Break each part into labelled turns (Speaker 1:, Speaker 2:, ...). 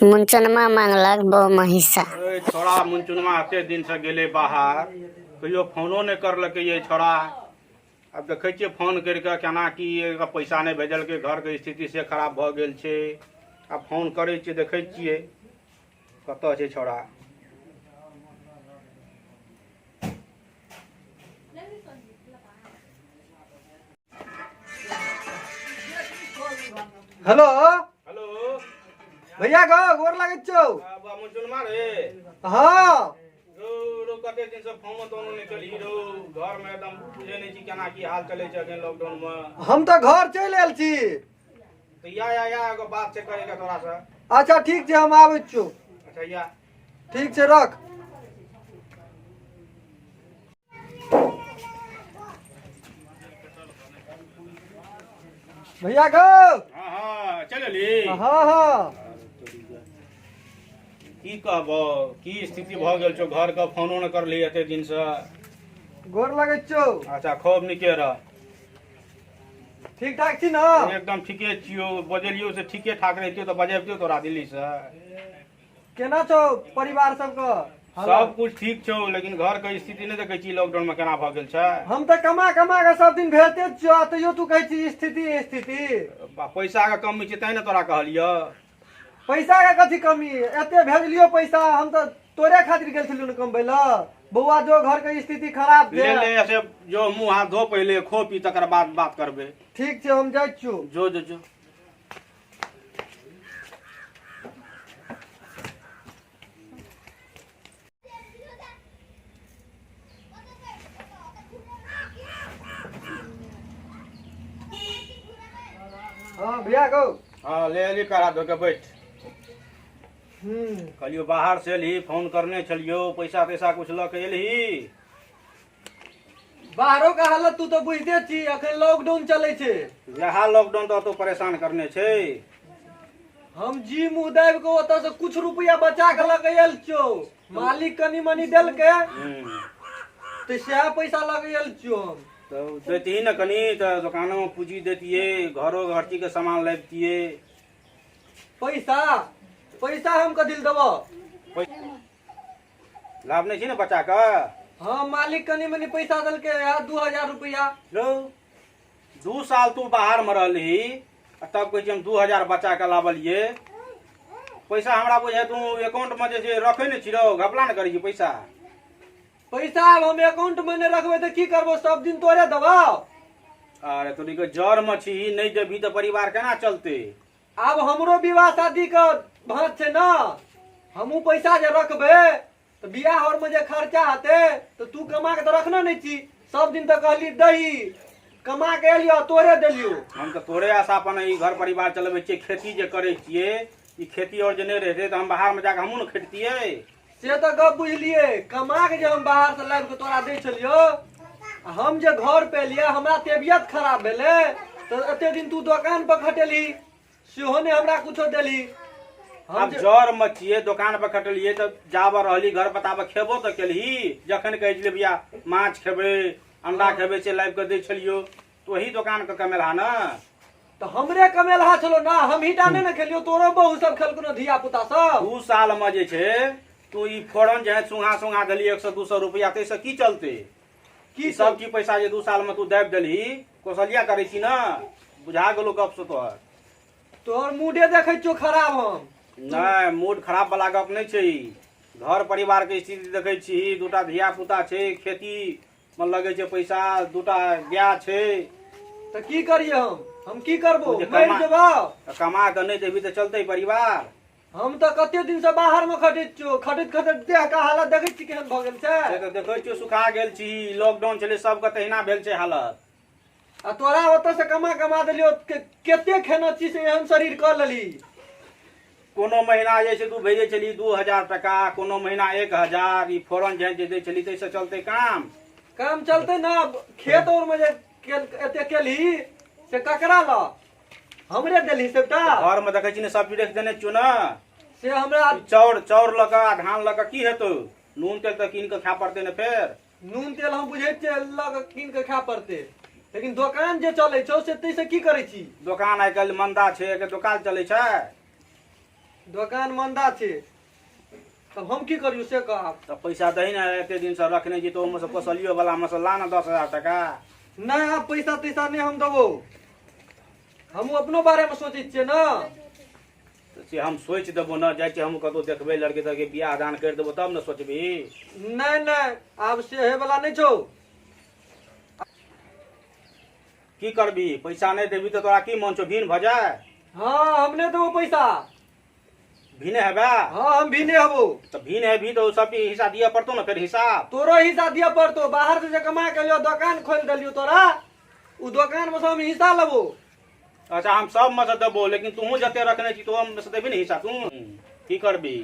Speaker 1: मुनचुनमा मांगलक बहुमे हिस्सा।
Speaker 2: ए छोड़ा मुनचुनमा एते दिन से गेलै बाहर, कहियो फोनो नहि करलकै ये छोड़ा। आब देखै छियै फोन करि कऽ केना की एकर पैसा नहि भेजलकै, घरके स्थिति से खराब भऽ गेल छै। आब फोन करै छियै, देखै छियै कतऽ छै छोड़ा।
Speaker 3: हेलो
Speaker 2: हेलो
Speaker 3: भैया गो गोर लागै छौ।
Speaker 2: बाबा मुनचुनमा रे।
Speaker 3: हाँ
Speaker 2: रौ रौ कते दिन से फोनो तोनो नहि केलही रौ, घर मे एकदम बुझै नहि छी केना की हाल चलै छै अखन लॉकडाउन मे।
Speaker 3: हम तऽ घर चलि आयल छी।
Speaker 2: तऽ या या या एगो बात छै करे के तोरा से।
Speaker 3: अच्छा ठीक छै, हम आबै छियौ।
Speaker 2: अच्छा या
Speaker 3: ठीक छै, रख। भैया गो।
Speaker 2: हाँ हाँ चल एली।
Speaker 3: हाँ हाँ।
Speaker 2: की कहबो, की स्थिति भऽ गेल छौ, घर के फोनो न करली एते दिन से।
Speaker 3: गोर लगै छौ।
Speaker 2: अच्छा खूब नीके रह।
Speaker 3: ठीक ठाक छी ना?
Speaker 2: एकदम ठीके छियौ, बजेलियौ से ठीके ठाक रहितियौ तऽ बजेबतियौ तोरा दिल्ली से।
Speaker 3: केना छौ परिवार सबके?
Speaker 2: सब कुछ ठीक छौ, लेकिन घर के स्थिति नहि देखै छी लॉकडाउन में केना भऽ गेल छै।
Speaker 3: हम तऽ कमा कमा के सब दिन भेजते छियौ, तैयो तू कहै छी स्थिति स्थिति।
Speaker 2: पैसा के कमी छै तैं ने तोरा कहलियौ।
Speaker 3: पैसा के कथी कमी, एते भेजलियो पैसा, हम तऽ तोरे खातिर गेल छलियौ ने कमबै लए। बौआ जो घर के स्थिति खराब
Speaker 2: ले
Speaker 3: छै।
Speaker 2: ले से जो मुंह हाथ धो पहिले, खो पी, तकर बाद बात करबै।
Speaker 3: ठीक छै, हम जाइ छियौ।
Speaker 2: जो जो जो।
Speaker 3: हाँ भैया गो।
Speaker 2: हाँ ले एली, पैर हाथ धो के बैठ। कहलियौ बाहर से एलही, फोन करने छलियौ, पैसा तैसा कुछ लऽ के एलही?
Speaker 3: बाहरो के हालत तू तऽ बुझिते छी, अखन लॉकडाउन चलै छै।
Speaker 2: यहाँ लॉकडाउन तऽ ओतौ परेशान करने छै।
Speaker 3: हम जी मुँह दाबि के ओतऽ से कुछ रुपया बचा के लऽ के आयल छियौ, मालिक कनि मनि देलकै तऽ सएह पैसा लऽ के आयल छियौ हम।
Speaker 2: तऽ दैतही ने कनि तऽ दोकानोमे पूँजी दैतियै, घरो घरचीके सामान लैबतियै।
Speaker 3: पैसा पैसा हम कथी लए देबऽ?
Speaker 2: लाभ नहि छै ने बच्चाके?
Speaker 3: हाँ मालिक कनि मनि पैसा देलकै है, 2000 रुपया।
Speaker 2: रौ 2 साल तू बाहरमे रहलही आ तब कहै छी हम 2000 बच्चाके लाबलियै पैसा। हमरा बुझाय तू अकाउंटमे जे छै रखै नहि छी रौ, घपला ने करै छी पैसा।
Speaker 3: पैसा आब हम अकाउंट में नहि रखबै तऽ की करबो, सब दिन तोरे देबौ?
Speaker 2: अरे तोरी के जर मे छी, नहि देबही तऽ परिवार केना चलतै?
Speaker 3: आब हमरो विवाह शादी के भाँज छै ना, हमहूँ पैसा जे रखबै तऽ बियाह और में जे खर्चा हेतै तऽ तू कमा के तऽ रखने नहि छी, सब दिन तऽ कहली दही, कमा के एलियो तोरे देलियो।
Speaker 2: हम तऽ तोरे आशा पर ई घर परिवार चलबै छियै, खेती जे करै छियै, ई खेती और जे नहि रहितै तऽ हम बाहर मे जाके हमहूँ ने खेतियै।
Speaker 3: से तऽ गप बुझलियै, कमा के जे हम बाहर से लाबि के तोरा दै छलियौ, आ हम जे घर पे एलियै हमरा तबियत खराब भेलै तऽ एते दिन तू दोकान पर खटेलही सेहो नहि हमरा कुछो देलही। हम
Speaker 2: आब जर मे छियै, दोकान पर खटलियै तऽ जाबऽ रहली घर पर ताबऽ खेबो तऽ केलही, जखन कहै छलियै भैया माछ खेबै अंडा खेबै से लाबि कऽ दै छलियौ, तऽ ओही दोकान के कमेलहा ने।
Speaker 3: तऽ हमरे कमेलहा छलो ना, हमही टा नहि ने खेलियौ, तोरो बहु सब खेलको ने, धिया पुता सब।
Speaker 2: 2 साल मे जे छै तू ई फोरन जे है सुंघा सुंघा देली 100-200 रुपया, ताहिसँ की चलतै?
Speaker 3: की
Speaker 2: सब की पैसा जे 2 साल मे तू दाबि देलही, कौशल्या करै छी ने, बुझा गेलो गप से तोहर।
Speaker 3: तोहर मूडे देखै छियौ खराब हम।
Speaker 2: नहि, मूड खराब वाला गप नहि छै, ई घर परिवार के स्थिति देखै छी, 2टा धिया पुता छै, खेती मे लगै छै पैसा, 2टा गाय छै।
Speaker 3: तऽ की करियै हम? हम की करबो,
Speaker 2: तू जे
Speaker 3: मरि जेबौ?
Speaker 2: तऽ कमा कऽ नहि देबही तऽ चलतै परिवार?
Speaker 3: हम तऽ कते दिन से बाहर मे खटैत छियौ, खटैत खटैत देह के हालत देखै छी केहन भऽ गेल छै।
Speaker 2: से तऽ देखै छियौ सुखा गेल छी, लॉकडाउन छलै सबके तहिना भेल छै हालत।
Speaker 3: आ तोरा ओतऽ से कमा कमा देलियौ, कते खेना छी से एहन शरीर कऽ लेली।
Speaker 2: कोनो महीना जे छै तू भेजै छली 2000 टका, कोनो महीना 1000, ई फोरन जेहन जे दै छली ताहिसँ चलतै काम?
Speaker 3: काम चलतै ना, खेत और में जे एते केलही से ककरा ल हमरे देलही सबटा?
Speaker 2: घर में देखै छी ने सब चीज राखि देने छियौ ने।
Speaker 3: से हमरा
Speaker 2: ई चाउर लऽ कऽ आ धान लऽ कऽ की हेतौ? नून तेल तऽ कीन कऽ खाय पड़तै ने फेर।
Speaker 3: नून तेल हम बुझै छियै लऽ कऽ कीन कऽ खाय पड़तै, लेकिन दोकान जे चलै छौ से ताहिसँ की करै छी?
Speaker 2: दोकान आइ काल्हि मन्दा छै, एकर दोकान चलै छै।
Speaker 3: दोकान मंदा छै तब हम की करियौ से कह आब।
Speaker 2: तऽ पैसा दही ने, एते दिनसँ रखने छी तऽ ओहिमे सँ कौशलियो वाला मे सँ ला ने 10,000 टका।
Speaker 3: नहि, आब पैसा तैसा नहि हम देबौ। हमहूँ अपनो बारेमे सोचै छियै ने।
Speaker 2: तऽ से हम सोचि देबो ने, जाइ छियै हम कतहु देखबै लड़की तरकी, बियाह दान करि देबो तब ने सोचबही।
Speaker 3: नहि नहि, आब से होइवला नहि छौ।
Speaker 2: की करबी, पैसा नहि देबी तऽ तोरा की मन छौ, भीन भऽ जाय?
Speaker 3: हँ, हम नहि देबो पैसा।
Speaker 2: भीने हेबे?
Speaker 3: हँ, हम भीने हेबो।
Speaker 2: तऽ भीन हेबी तऽ सब हिस्सा दिअ पड़तौ ने फेर हिसाब।
Speaker 3: तोरो हिस्सा दिअ पड़तौ। बाहर से जे कमा के लियो, दोकान खोलि देलियो तोरा, ओ दोकान में से हम हिस्सा लेबो।
Speaker 2: अच्छा, हम सब में से देबो, लेकिन तूहू जते रखने छी तो से देबी ने हिस्सा। तू की करबी,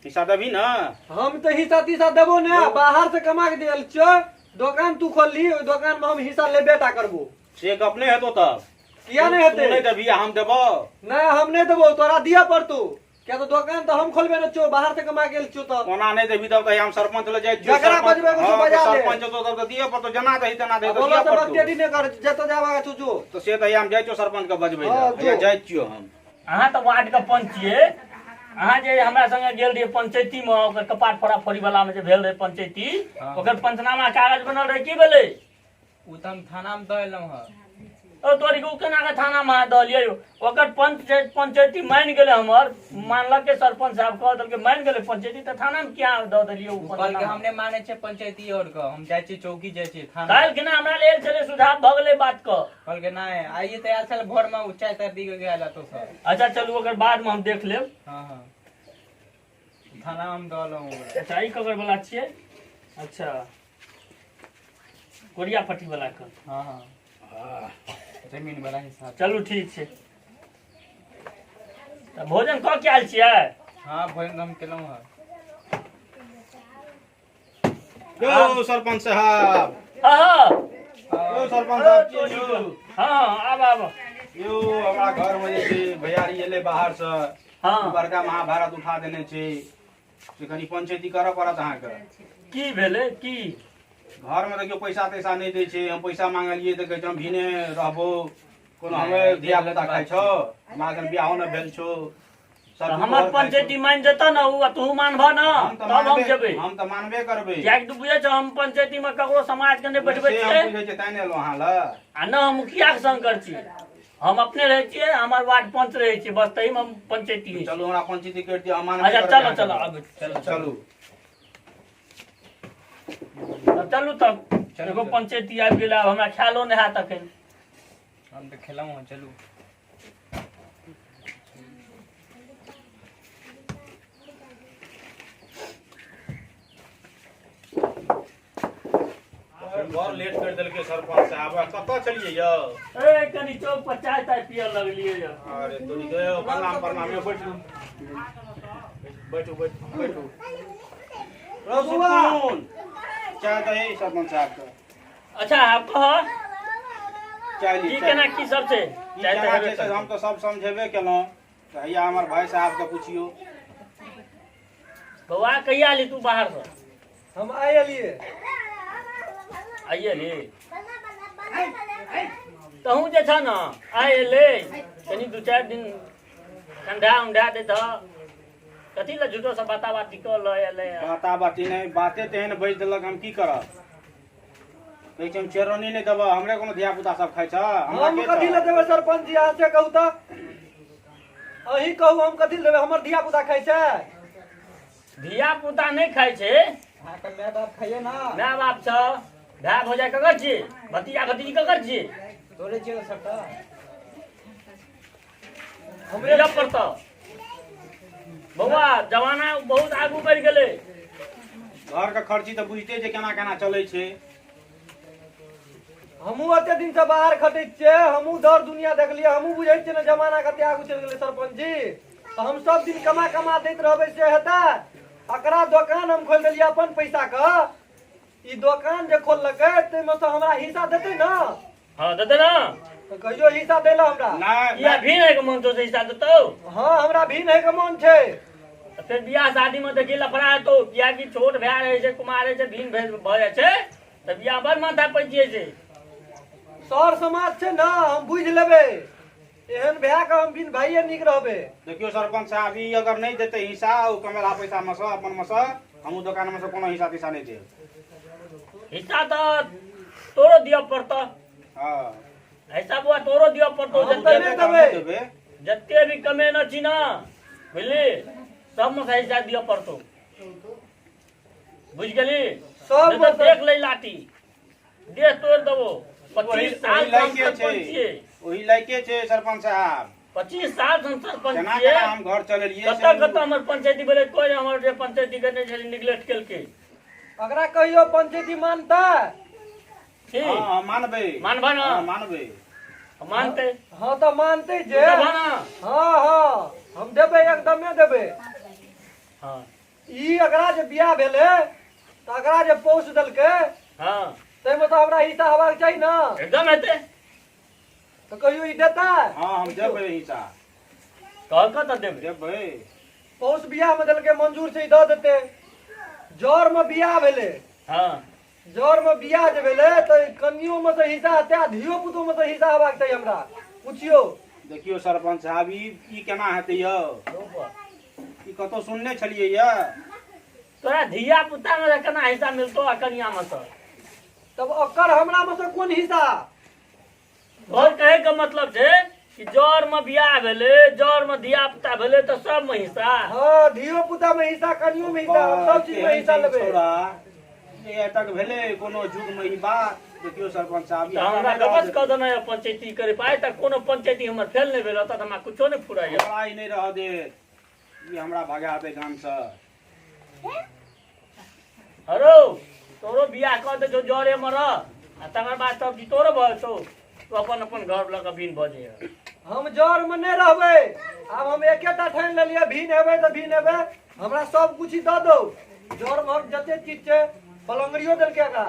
Speaker 2: हिस्सा देबी ने?
Speaker 3: हम तऽ हिस्सा तिस्सा देबो ने। बाहर से कमा के देल छियो, दोकान तू खोलली, ओहि दोकान में हम हिस्सा लेबे टा करबो।
Speaker 2: से गप नहि हेतौ तब।
Speaker 3: किया नहि
Speaker 2: तू नहि
Speaker 3: हेतै?
Speaker 2: देबही आ हम देबो?
Speaker 3: नहि, हम नहि देबो, तोरा दिअ पड़तौ, किया तऽ दोकान तऽ हम खोलबे ने छियो, बाहर से कमा के छियो तऽ।
Speaker 2: ओना नहि देबही तब तऽ हम सरपंच लग जाइ छियौ।
Speaker 3: जकरा
Speaker 2: सरपंच
Speaker 3: बजबै के छौ,
Speaker 2: हँ,
Speaker 3: बजा
Speaker 2: तऽ
Speaker 3: ले।
Speaker 2: सरपंच एतौ तब तऽ दिअ पड़तौ, जेना दही तेना दही, तऽ
Speaker 3: बोलो
Speaker 2: दिअ
Speaker 3: से
Speaker 2: पड़तौ।
Speaker 3: बकटेडी नहि कर, जतऽ जाबाक छौ जो।
Speaker 2: तऽ से तऽ हम जाइ छियौ सरपंच के बजबै
Speaker 3: हँ,
Speaker 2: लए।
Speaker 3: जो।
Speaker 2: हैया जाइ छियौ हम।
Speaker 4: अहाँ तऽ वार्डके पंच छियै। अहाँ जे हमरा संगे गेल रहियै पंचायतीमे, ओकर कपाट फोड़ा फोड़ी वाला मे जे भेल रहै पंचायती, ओकर पंचनामा कागज बनल रहै, की भेलै?
Speaker 5: ओ तऽ हम थानामे दऽ एलहुँ हँ।
Speaker 4: ओ तोरी के, ओ केना के थानामे अहाँ दऽ लियै? ओकर पंच जे पंचायती मानि गेलै, हमर मानलकै, सरपंच साहब कह देलकै, मानि गेलै पंचायती, तऽ थानामे किया दऽ देलियै ओ
Speaker 5: ओ कहलकै
Speaker 4: पंचनामा?
Speaker 5: हम नहि मानै छियै पंचायती आओर के, हम जाइ छियै चौकी, जाइ छियै थाना।
Speaker 4: काल्हि खिना हमरा लेल छलै, सुझाव भऽ गेलै बात के।
Speaker 5: कहलकै नहि, आइए तऽ आयल छल भोरमे, ओ चाय ताय पी कऽ गेल एतौ सर।
Speaker 4: अच्छा चलू, ओकर बादमे हम देख लेब।
Speaker 5: हँ हँ, थानामे हम दऽ एलहुँ ओकरा।
Speaker 4: अच्छा, ई ककर वाला छियै? अच्छा, कोरिया पट्टी वाला के।
Speaker 5: हँ हँ, जमीन वाला हिसाब।
Speaker 4: चलू ठीक छै। तऽ भोजन कऽ के आयल छियै?
Speaker 5: हँ, भोजन तऽ हम केलहुँ हँ।
Speaker 2: यौ सरपंच साहब।
Speaker 4: हँ हँ।
Speaker 2: यौ सरपंच साहब, की यौ?
Speaker 4: हँ हँ, आब आब।
Speaker 2: यौ, हमरा घर मे जे छै भैयारी एलै बाहर से, बड़का महाभारत उठा देने छै, से कनि पंचायती करऽ पड़त अहाँके।
Speaker 4: की भेलै की?
Speaker 2: घर मे देखियौ पैसा तैसा नहि दै छै। हम पैसा मांगलियै तऽ कहै छै हम भीने रहबो। कोनो हमे धिया पुता खाइ छौ? हमरा एखन बियाहो नहि भेल छौ। सब
Speaker 4: तऽ हमर पंचायती मानि जेतऽ ने ओ, आ तू मानबह ने
Speaker 2: हम तऽ
Speaker 4: तब हम
Speaker 2: मानबे,
Speaker 4: जेबै।
Speaker 2: हम तऽ मानबे करबै।
Speaker 4: कियाकि तू बुझै छौ, हम पंचायती मे ककरो समाज के नहि बैठबै
Speaker 2: से हम
Speaker 4: छियै।
Speaker 2: बुझै छियै, तैं ने एलहुँ अहाँ लग।
Speaker 4: आ न हम मुखिया के संग कर छी, हम अपने रहै छियै, हमर वार्ड पंच रहै छियै, बस तही मे हम पंचायती होइ छै।
Speaker 2: चलू, हमरा पंचायती करि दिअ, हम मानबे
Speaker 4: अच्छा
Speaker 2: करबै
Speaker 4: चलो
Speaker 2: अहाँके।
Speaker 4: चलो, आबै
Speaker 2: चलू चलू।
Speaker 4: तब चलू तब।
Speaker 5: चलू,
Speaker 4: एगो
Speaker 5: चलू।
Speaker 4: पंचायती आबि गेल, आब हमरा ख्यालो नहि हैत अखन।
Speaker 5: हम तऽ खेलहुँ हँ, चलू।
Speaker 2: बड़ लेट करि देलकै सरपंच साहब। कतऽ छलियै यौ?
Speaker 4: ए, कनि चौक पर चाय ताय पियऽ लगलियै यऽ।
Speaker 2: अरे तोरी के, प्रणाम प्रणाम यौ, बैठू बैठू बैठू बैठू।
Speaker 3: रौ बौआ।
Speaker 2: सुकून चाय दही सरपंच साहब के।
Speaker 4: अच्छा, आब कह।
Speaker 2: चाय ली।
Speaker 4: की
Speaker 2: चाय
Speaker 4: केना की सब छै?
Speaker 2: की
Speaker 4: चाय तऽ
Speaker 2: केना
Speaker 4: हेबे
Speaker 2: छै से
Speaker 4: करतै।
Speaker 2: हम तऽ सब समझेबे केलहुँ, तऽ हैया हमर भाय साहब के पुछियौ।
Speaker 4: बौआ, कहिया एली तू बाहरसँ?
Speaker 3: हम आइ एलियै।
Speaker 4: आइए रे, तहूँ जे छ ने आइ एलै, कनि दू चारि दिन ठंडा उंडा दैत। कथी लए झूठो सब बाता बाती कऽ लऽ एलै?
Speaker 2: बाता बाती नहि, बाते तेहन बजि देलक, हम की करब? कहै छै हम चेरौनी नहि देबह, हमरे कोनो धिया पुता सब खाइ छ? हमरा
Speaker 3: हम
Speaker 2: के
Speaker 3: कथी लए
Speaker 2: छह?
Speaker 3: देबै सरपंच जी, अहाँ से कहू तऽ, अहीं कहू, हम कथी लए देबै? हमर धिया पुता खाइ छै?
Speaker 4: धिया पुता नहि खाइ छै।
Speaker 5: अहाँके माय बाप खाइए ना?
Speaker 4: माय बाप छ, भाय भौजाइ ककर छियै, भतीजा भतीजी ककर छियै?
Speaker 5: तोरे छियै सबटा।
Speaker 3: हमरे
Speaker 4: बुझऽ पड़तौ बौआ, जमाना बहुत आगू बढ़ि गेलै।
Speaker 2: घर के खर्ची तऽ बुझिते छै केना केना चलै छै।
Speaker 3: हमहूँ एते दिन से बाहर खटै छियै, हमहूँ दर दुनिया देखलियै, हमहूँ बुझै छियै ने जमाना कते आगू चलि गेलै। सरपंच जी, तऽ हम सब दिन कमा कमा दैत रहबै से हेतै? एकरा दोकान हम खोलि देलियै अपन पैसा के, ई दोकान जे खोललकै ताहिमे से हमरा हिस्सा देतै ने?
Speaker 4: हँ, देतै ने।
Speaker 3: तऽ कहियो हिस्सा दै लए हमरा
Speaker 2: नहि
Speaker 4: किया भी नहि के मन छौ से हिस्सा देतौ?
Speaker 3: हँ, हमरा भी नहि के मन छै।
Speaker 4: तऽ फेर बियाह शादी मे देखी लफड़ा हेतौ, कियाकि छोट भाय रहै छै, कुमार रहै छै, भिन भेल भऽ जाइ छै तऽ बियाह बड़ माथा पैच जाइ छै।
Speaker 3: सर समाज छै ने, हम बुझि लेबै। एहन भए कऽ हम बिन भाइये नीक रहबै।
Speaker 2: देखियौ सरपंच साहब, ई अगर नहि देतै हिस्सा ओ कमेलहा पैसा मे सँ, अपन मे सँ, हम ओ दोकान मे सँ कोनो हिस्सा तिस्सा नहि देब।
Speaker 4: हिस्सा तऽ तोरो दिअ पड़तऽ।
Speaker 2: हँ,
Speaker 4: हिस्सा बुआ तोरो दिअ पड़तौ।
Speaker 3: हम
Speaker 4: जते
Speaker 3: तऽ नहि
Speaker 2: देतै तऽ हमहूँ
Speaker 3: देबै।
Speaker 2: देबै।
Speaker 4: जते भी कमेने छी ने, बुझली, सबमे से हिस्सा दिअ पड़तौ, बुझि गेली?
Speaker 3: सब
Speaker 4: नहि तऽ देख लै, लाठी देह तोड़ि देबो। 25 साल
Speaker 2: ओही
Speaker 4: से हम
Speaker 2: लायके छै।
Speaker 4: सरपंच छियै।
Speaker 2: ओही लायके छै सरपंच साहब।
Speaker 4: 25 साल से हम सरपंच
Speaker 2: केना
Speaker 4: छियै।
Speaker 2: केना हम घर चलेलियै से।
Speaker 4: कतऽ कतऽ हमर पंचायती भेलै? कोइ हमर जे पंचायती के नहि छलै, निगलेक्ट केलकै।
Speaker 3: ओकरा कहियो पंचायती मानतै?
Speaker 4: की?
Speaker 2: हँ हँ, मानबै।
Speaker 4: मानबै ने?
Speaker 2: हँ, मानबै।
Speaker 4: मानतै।
Speaker 3: हँ, तऽ मानतै जे।
Speaker 4: तू देबह ने?
Speaker 3: हँ हँ, हम देबै, एकदमे देबै।
Speaker 4: हँ।
Speaker 3: ई एकरा जे बियाह भेलै तऽ एकरा जे पौस देलकै, ताहिमे तऽ हमरा हिस्सा हेबाक चाही ने?
Speaker 4: एकदम हेतै।
Speaker 3: तऽ कहियो ई देतै?
Speaker 2: हँ, हम देबै हिस्सा।
Speaker 4: कह कऽ तऽ देबै।
Speaker 2: देबै।
Speaker 3: पौस बियाह मे देलकै, मंजूर छै, ई दऽ देतै। जर मे बियाह भेलै। जर मे बियाह जे भेलै तऽ कनियो मे से हिस्सा हेतै आ धियो पुतो मे से हिस्सा हेबाक चाही हमरा, पुछियौ।
Speaker 2: देखियौ सरपंच साहब, ई केना हेतै यौ? ई कतौ सुनने छलियै यऽ?
Speaker 4: तोरा धिया पुता मे केना हिस्सा मिलतो आ कनिया मे तऽ?
Speaker 3: तब ओकर हमरा मे से कोन हिस्सा?
Speaker 4: तोहर कहे के मतलब छै कि जर मे बियाह भेलै, जर मे धिया पुता भेलै, तऽ सब मे हिस्सा?
Speaker 3: हँ, धियो पुता मे हिस्सा, कनियो मे हिस्सा, हम सब चीज मे हिस्सा लेबै।
Speaker 2: छौड़ा, ये तक भेलै कोनो युग मे ई बात? देखियौ सरपंच साहब, ई
Speaker 4: तऽ हमरा
Speaker 2: हमरा नहि रहऽ
Speaker 4: गबस
Speaker 2: देत।
Speaker 4: कऽ देना यऽ पंचायती करे आइ तक कोनो पंचायती हमर फेल नहि भेल, ओतऽ तऽ हमरा कुछो नहि फुराइए।
Speaker 2: हमरा ई नहि रहऽ देत, ई हमरा भगा दे गामसँ।
Speaker 4: हरो, तोरो बियाह कऽ दै छौ, जरे मे रह आ तकर बाद सब चीज तोरो भऽ जेतौ, तू अपन अपन घर लऽ कऽ भिन भऽ जइहे।
Speaker 3: हम जर मे नहि रहबै आब, हम एकेटा ठानि लेलियै, भिन हेबै तऽ भिन हेबै। हमरा सब कुछ दऽ दौ। जर मे जते चीज छै, पलंगड़ियो देलकै एकरा।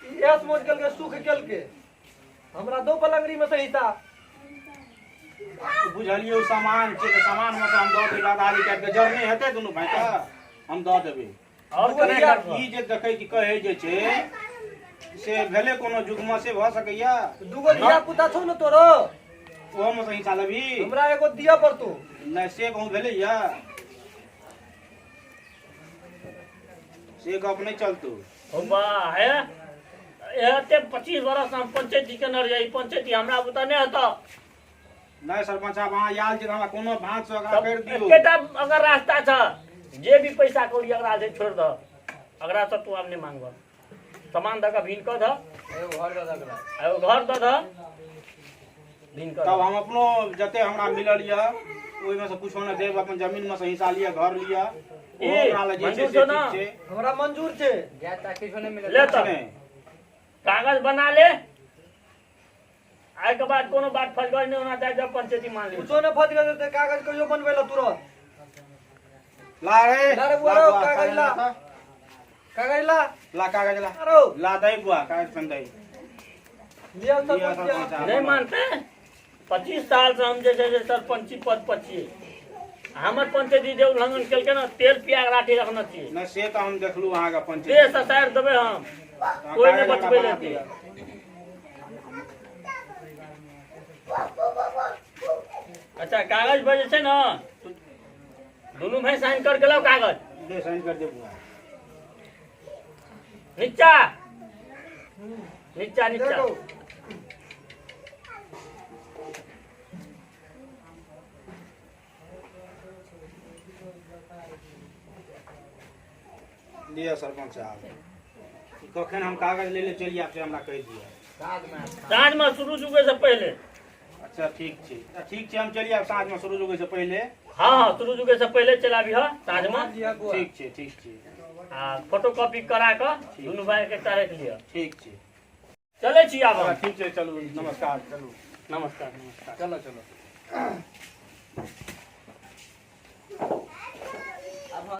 Speaker 3: ई ऐश मौज केलकै, सुख केलकै, हमरा दो पलंगड़ी मे से हिस्सा।
Speaker 2: बुझलियै, ओ सामान छै तऽ सामान मे तऽ हम दऽ देबै, आधा काटि कऽ जर नहि हेतै दुनू भाइके, हम दऽ देबै।
Speaker 4: आओर केना करबह?
Speaker 2: ई जे देखै छी, कहै जे छै से भेलै कोनो युगमे? से भऽ सकैया?
Speaker 3: दूगो धिया पुता छौ ने तोरो?
Speaker 2: ओहोमे से हिस्सा लेबही?
Speaker 3: हमरा एगो दिअ पड़तौ।
Speaker 2: नहि, से कहूँ भेलैया? से गप नहि चलतौ।
Speaker 4: हो बा हे, एते 25 बरस हम पंचायती केने रहियै, ई पंचायती हमरा बुता नहि हेतौ।
Speaker 2: नहि सरपंच साहब, अहाँ आयल छी तऽ हमरा कोनो भाँज से ओकरा करि दियौ।
Speaker 4: एकेटा अगर रास्ता छ, जे भी पैसा कौड़ी अगरा छै छोड़ि दह, अगरा से तू आब नहि मांगबह, सामान दऽ कऽ भिन कऽ दह।
Speaker 5: एगो घर दऽ दऽ।
Speaker 4: आ एगो घर दऽ दह, भिन कऽ
Speaker 2: तब
Speaker 4: दह।
Speaker 2: हम अपनो जते हमरा मिलल यऽ ओहिमे से कुछो नहि देब, अपन जमीन मे से हिस्सा लिअ, घर लिअ, ओहो हमरा लग जे छै
Speaker 4: मंजूर
Speaker 2: से
Speaker 4: छौ ने?
Speaker 2: ठीक छै।
Speaker 3: हमरा मंजूर छै।
Speaker 5: जाय ता किछो नहि मिलत।
Speaker 4: ले तऽ
Speaker 2: नहि।
Speaker 4: कागज बना ले, आइ के बाद कोनो बात फजगज नहि होना चाही, जब पंचायती मान ली।
Speaker 3: कुछो नहि फट गेल, कागज कहियो बनबै लए तुरंत।
Speaker 2: ला रे।
Speaker 3: ला रे बुआ,
Speaker 2: ला
Speaker 3: रौ,
Speaker 2: बुआ,
Speaker 3: कागज ला।
Speaker 2: ला।
Speaker 3: कागज ला।
Speaker 2: ला कागज ला।
Speaker 3: अरो।
Speaker 2: ला दे बुआ, कागज पेन दे।
Speaker 3: लिअ
Speaker 2: लिअ
Speaker 3: सरपंच
Speaker 2: सरपंच
Speaker 3: साहब।
Speaker 2: साहब।
Speaker 4: नहि मानते? 25 साल से हम जे छै से सरपंची पद पर छियै, हमर पंचायती जे उल्लंघन केलकै ने, तेल पिया के लाठी रखने छियै।
Speaker 2: नहि, से तऽ हम देखलहुँ अहाँके पंचायत।
Speaker 4: देह ससारि देबै हम, कोइ नहि
Speaker 2: कागज हमरा
Speaker 4: बचबै
Speaker 2: बना
Speaker 4: लेतै।
Speaker 2: दिअ।
Speaker 4: अच्छा, कागज पर जे छै ने, दुनू भाई साइन कर के लाओ कागज।
Speaker 2: दे, साइन कर दे बुआ।
Speaker 4: नीचा नीचा नीचा।
Speaker 3: देखो।
Speaker 2: लिअ सरपंच साहब, ई कखन हम कागज ले ले चलि आयब से हमरा कहि दिअ।
Speaker 4: साँझमे सूरज उगे से पहिले।
Speaker 2: अच्छा, ठीक छै, ठीक छै, हम चलि आयब साँझमे सूरज उगै से पहिले।
Speaker 4: हँ हँ, सूरज उगे से पहिले चलि आबिह साँझमे।
Speaker 2: ठीक छै, ठीक छै।
Speaker 4: आ फोटो कॉपी करा कऽ दुनू भाई के एकटा राखि लिअ।
Speaker 2: ठीक छै।
Speaker 4: चलै छी आब हम।
Speaker 2: ठीक छै, चलू, नमस्कार, चलू।
Speaker 4: नमस्कार, नमस्कार।
Speaker 5: चलो चलो।